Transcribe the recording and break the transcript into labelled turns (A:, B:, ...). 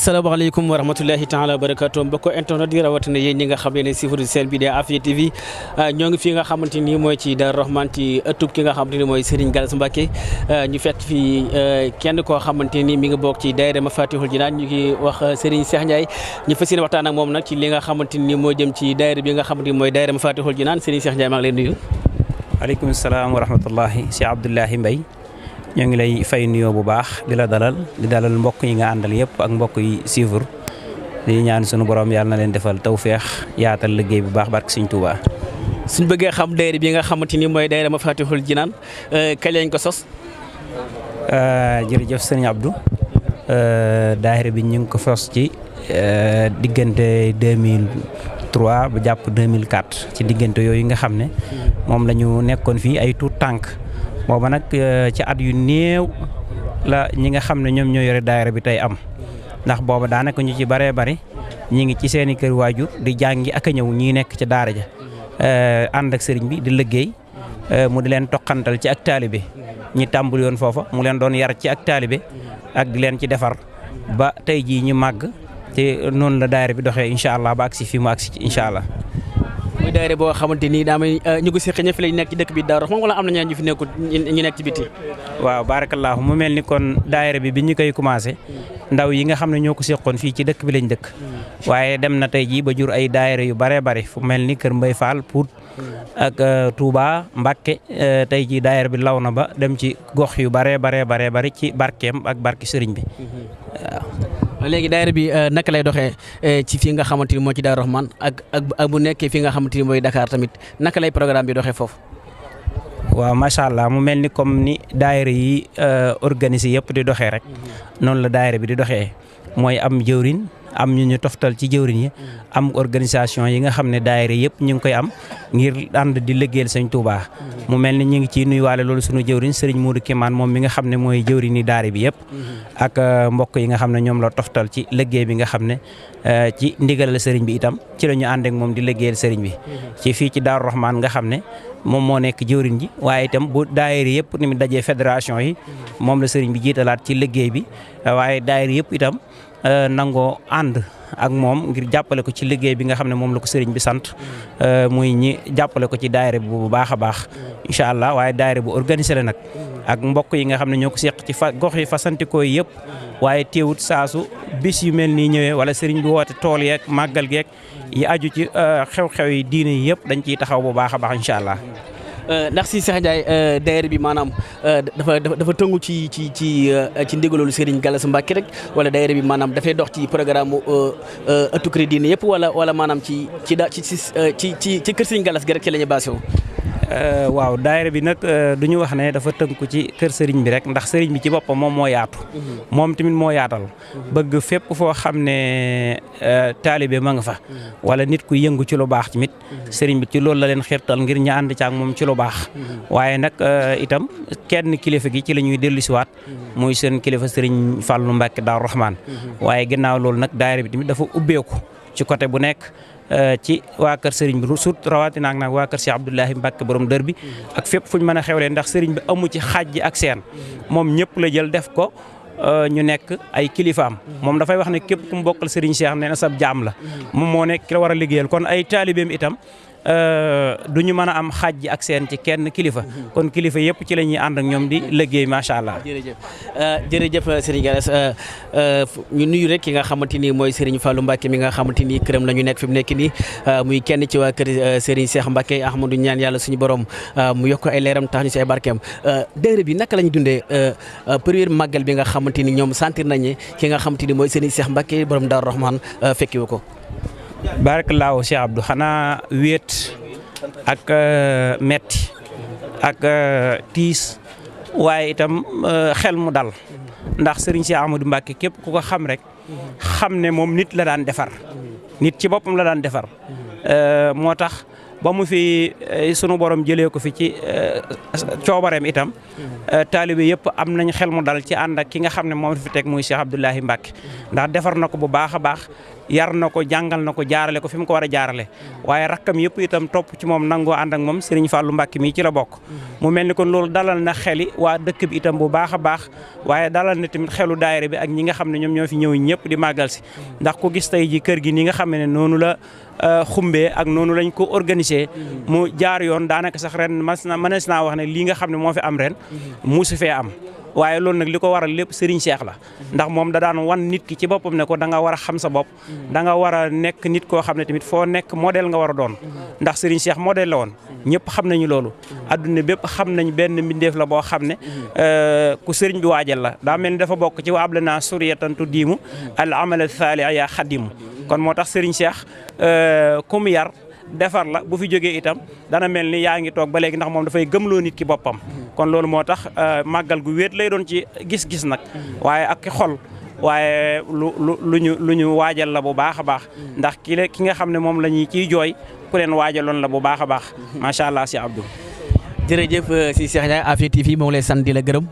A: asalaamaaleykum wa rahmatulahi taala wa barakatu mbokk internet yi rawatina yéen ñi nga xam ne sifuru seen bi de Afia TV ñoo ngi fi nga xamante ni mooy ci Darou Rahmane ci ëttub ki nga xamante ni mooy Serigne Gallas Mbacké ñu fekk fi kenn koo xamante ni mi ngi bokk ci daayira Mafatihul Jinaan ñu ngi wax Serigne Cheikh Ndiaye ñu fas yéene waxtaan ak moom nag ci li nga xamante ni moo jëm ci daayira bi nga xamante ni mooy daayira Mafatihul Jinaan Serigne Cheikh Ndiaye maa ngi lay nuyu.
B: waaleykum salaam wa rahmatullahi si Abdoulahi Mbaye ñoo ngi lay fay nuyoo bu baax di la dalal mbokk yi nga àndal yëpp ak mbokk yi suivre di ñaan sunu borom yàlla na leen defal tawféex yaatal liggéey bu baax barke Sëñ Tuubaa.
A: suñ bëggee xam daayira bi nga xamante ni mooy daayira Mafatihul Jinaan kañ lañ ko sos.
B: jërëjëf sëñ Abdou daayira bi ñu ngi ko sos ci diggante 2003 ba jàpp 2004 ci diggante yooyu nga xam ne moom la ñu nekkoon fii ay tuut tànk. booba nag ci at yu néew la ñi nga xam ne ñoom ñoo yore daayira bi tey am ndax booba daanaka ñu ci baree bari ñi ngi ci seeni kër waajur di jàngi ak a ñëw ñii nekk ci daara ja ànd ak sëriñ bi di liggéey mu di leen toqantal ci ak taalibe ñi tàmbali woon foofa mu leen doon yar ci ak taalibe ak di leen ci defar ba tey jii ñu màgg te noonu la daayira bi doxee incha allah ba agsi fii mu agsi incha allah.
A: muy daayira boo xamante ni daa may ñu ko seq ñëpp fi lañ nekk ci dëkk bi Darou Rahmane wala am na ñeneen ñu fi nekkul ñu nekk ci biti.
B: waaw barakallahu mu mel ni kon daayira bi ñu koy commencé ndaw yi nga xam ne ñoo ko seqoon fii ci dëkk bi lañ dëkk waaye dem na tey jii ba jur ay daayira yu baree bari fu mel ni Kër Mbay Fall Pout ak Touba Mbacké tey jii daayira bi law na ba dem ci gox yu baree bari ci barkeem ak barke sëriñ bi waaw.
A: léegi daayira bi naka lay doxee ci fii nga xamante ni moo ci Darou Rahmane ak bu nekkee fii nga xamante ni mooy Dakar tamit naka lay programme bi doxee foofu.
B: waaw macha allah mu mel ni comme ni daayira yi organisé yëpp di doxee rek noonu la daayira bi di doxee mooy am jëwriñ am ñu toftal ci jëwriñ yi am organisation yi nga xam ne daayira yëpp ñu ngi koy am ngir ànd di liggéeyal Sëñ Tuubaa mu mel ni ñu ngi ciy nuyuwaale loolu sunu jëwriñ Sëriñ Modou Kémane moom mi nga xam ne mooy jëwriñ ni daara bi yëpp ak mbokk yi nga xam ne ñoom la toftal ci liggéey bi nga xam ne ci ndigalal sëriñ bi itam ci la ñu ànd ak moom di liggéeyal sëriñ bi ci fii ci Darou Rahmane nga xam ne moom moo nekk jëwriñ ji waaye itam bu daayira yëpp ni mu dajee fédération yi moom la sëriñ bi jiitalaat ci liggéey bi waaye daayira yëpp itam nangoo ànd ak moom ngir jàppale ko ci liggéey bi nga xam ne moom la ko sëriñ bi sant muy ñi jàppale ko ci daayira bi bu baax a baax incha allah waaye daayira bu organisé la nag ak mbokk yi nga xam ne ñoo ko seq ci gox yi fasantikoo yi yëpp waaye teewut saasu bis yu mel nii ñëwee wala sëriñ bi woote tool yeeg màggal geeg yi aju ci xew-xew yi diine yi yëpp dañ ciy taxaw bu baax a baax incha allah.
A: ndax si Cheikh Ndiaye daayira bi maanaam dafa tëngu ci ndigalolu Serigne Gallas Mbacké rek wala daayira bi maanaam dafay dox ci programme ëttu kër diine yëpp wala maanaam ci kër Serigne Gallas gi rek ci la ñu basé wu.
B: waaw daayira bi nag du ñu wax ne dafa tënku ci kër sëriñ bi rek ndax sëriñ bi ci boppam moom moo yaatu moom tamit moo yaatal bëgg fépp foo xam ne taalibe ma nga fa wala nit ku yëngu ci lu baax tamit sëriñ bi ci loolu la leen xirtal ngir ñu ànd ci ak moom ci lu baax waaye nag itam kenn kilifa gi ci la ñuy dellusiwaat muy seen kilifa sëriñ Fallou Mbacké Darou Rahmane waaye ginnaaw loolu nag daayira bi tamit dafa ubbeeku ci côté bu nekk ci waa kër sëriñ bi surtout rawatina nag waa kër Cheikh Abdoulahi Mbacké borom dër bi ak fépp fu ñu mën a xewlee ndax sëriñ bi amu ci xàjj ak seen moom ñëpp la jël def ko ñu nekk ay kilifaam moom dafay wax ne képp ku mu bokkal sëriñ Cheikh nee na sab jaam la moom moo nekk ki la war a liggéeyal kon ay taalibeem itam du ñu mën a am xàjj ak seen ci kenn kilifa kon kilifa yëpp ci la ñuy ànd ak ñoom di liggéey macha allah.
A: jërëjëf Serigne Gallas ñu nuyu rek ki nga xamante ni mooy Serigne Fallou Mbacké mi nga xamante ni këram la ñu nekk fi mu nekk nii muy kenn ci waa kër Serigne Cheikh Mbacké Ahmadou ñaan yàlla suñu borom mu yokk ay leeram tax ñu si ay barkeem daayira bi naka la ñu dundee première màggal bi nga xamante ni ñoom sentir nañu ki nga xamante ni mooy Serigne Cheikh Mbacké borom Darou Rahmane fekkiwu ko.
B: barakallahu Cheikh Abdou xanaa wéet ak metti ak tiis waaye itam xel mu dal ndax Serigne Cheikh Ahmadou Mbacké képp ku ko xam rek xam ne moom nit la daan defar nit ci boppam la daan defar moo tax ba mu fi sunu borom jëlee ko fi ci coobareem itam taalibe yëpp am nañ xel mu dal ci ànd ak ki nga xam ne moom fi teg muy Cheikh Abdoulahi Mbacké ndax defar na ko bu baax a baax yar na ko jàngal na ko jaarale ko fi mu ko war a jaarale waaye rakkam yëpp itam topp ci moom nangoo ànd ak moom Serigne Fallou Mbacké mii ci la bokk mu mel ni kon loolu dalal na xeli waa dëkk bi itam bu baax a baax waaye dalal na tamit xelu daayira bi ak ñi nga xam ne ñoom ñoo fi ñëw ñëpp di màggal si ndax ku gis tey ji kër gi ni nga xam ne noonu la xumbee ak noonu lañ ko organisé mu jaar yoon daanaka sax ren mënees naa wax ne lii nga xam ne moo fi am ren musu fee am waaye loolu nag li ko waral lépp Serigne Cheikh la ndax moom da daan wan nit ki ci boppam ne ko da nga war a xam sa bopp da nga war a nekk nit koo xam ne tamit foo nekk modèle nga war a doon ndax Serigne Cheikh modèle la woon ñëpp xam nañu loolu adduna bépp xam nañ benn mbindeef la boo xam ne ku Serigne bi waajal la daa mel ni dafa bokk ci wa ab la naa suriyatan tuddiimu al amal saali ya xadimu kon moo tax Serigne Cheikh ku mu yar defar la bu fi jógee itam dana mel ni yaa ngi toog ba léegi ndax moom dafay gëmloo nit ki boppam kon loolu moo tax màggal gu wéet lay doon ci gis-gis nag waaye ak xol waaye lu ñu waajal la bu baax a baax ndax ki nga xam ne moom la ñuy ciy jooy ku leen waajaloon la bu baax a baax macha allah si Abdou.
A: jërëjëf si Cheikh Ndiaye Afia TV moo ngi lay sant di la gërëm.